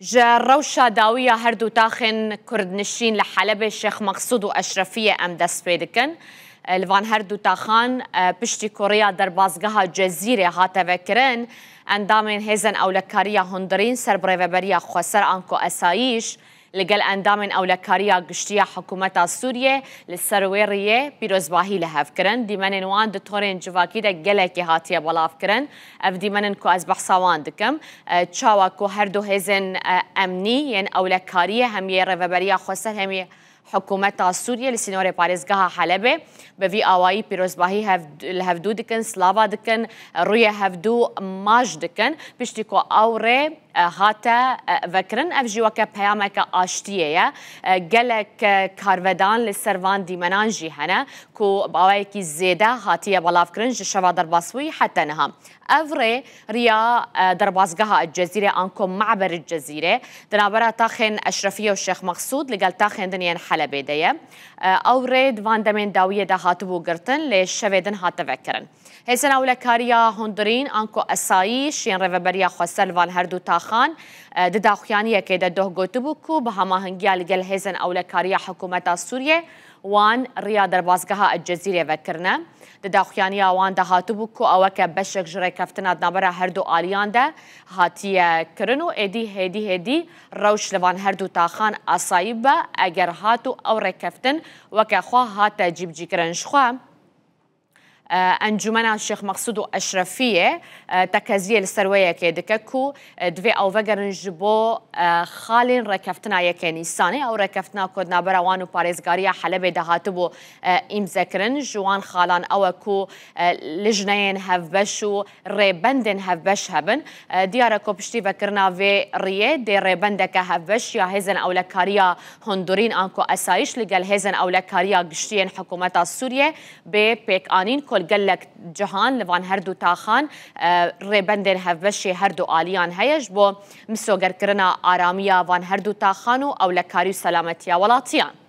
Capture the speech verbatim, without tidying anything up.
Ji rewşa dawî ya her du taxên kurdnişîn li Helebê Şêx Meqsûd û Eşrefiyê em dest pê dikin. Li van her du taxan, e, piştî ku riya derbazgeha Cezîrê hate vekirin, endamên hêzên ewlekariya hundirîn ser bi rêveberiya xweser anko esayîş, li gel endamên ewlekariya giştî ya hikûmeta Sûriyê li ser wê riyê pîrozbahî li hev kirin. Dîmenên wan di torên civakî de gelekî hatiye belavkirin. Ev dîmen in ku ez behsa wan dikim. E, çawa ku her du hêzên, e, emnî yên ewlekariyê hem yê rêveberiya xweser hem yê hikûmeta Sûriyê li sînorê parêzgeha Helebê bi vî awayî pîrozbahî hev-, li hevdû dikin, slava dikin, rûyê hevdû maç dikin. Piştî ku ew rê, e, hate, e, vekirin, ev jî weke peyameke aştiyê ye. E, gelek, e, karvedan li ser van dîmenan jî hene ku bi awayekî zêde hatiye belavkirin ji şeva derbasbûyî heta niha. Ev rê riya, e, derbazgeha Cezîrê anko Me'ber Cezîrê di navbera taxên Eşrefiye û Şêx Meqsûd li gel taxên din yên Helebê de ye. E, ew rê di van demên dawiyê de hatibû girtin, lê şevê din hate vekirin. Hêzên ewlekariya hundirîn anko esayîş yên rêveberiya xweser li van her du taxan, e, di daxuyaniyekê de doh gotibû ku bi hemahengiya li gel hêzên ewlekariya hikûmeta Sûriyê wan riya derbazgeha Cezîrê vekirine. Di daxuyaniya wan de hatibû ku ew weke beşek ji rêkeftina di navbera her du aliyan de hatiye kirin û êdî hêdî hêdî rewş li van her du taxan asayî bibe, eger hat û ew rêkeftin weke xwe hate cîbicîkirin. Ji xwe, e, Encûmena Şêx Meqsûd û Eşrefiyê, e, tekeziyê li ser wê yekê dike ku, e, divê ew vegerin ji bo, e, xalên rêkeftina yekê Nîsanê. Ew rêkeftina ku di navbera wan û parêzgariya Helebê de hatibû, e, îmzekirin. Ji wan xalan ew e ku, e, lijneyên hevbeş û rêbendên hevbeş hebin. E, diyar e ku piştî vekirina vê riyê dê rêbendeke hevbeş ya hêzên ewlekariya hundirîn anko esayîş li gel hêzên ewlekariya giştî yên hikûmeta Sûriyê bê pêkanîn ku li gelek cihan li van her du taxan, e, rêbendên hevbeşê her du aliyan heye ji bo misogerkirina aramiya van her du taxan û ewlekarî û selametiya welatiyan.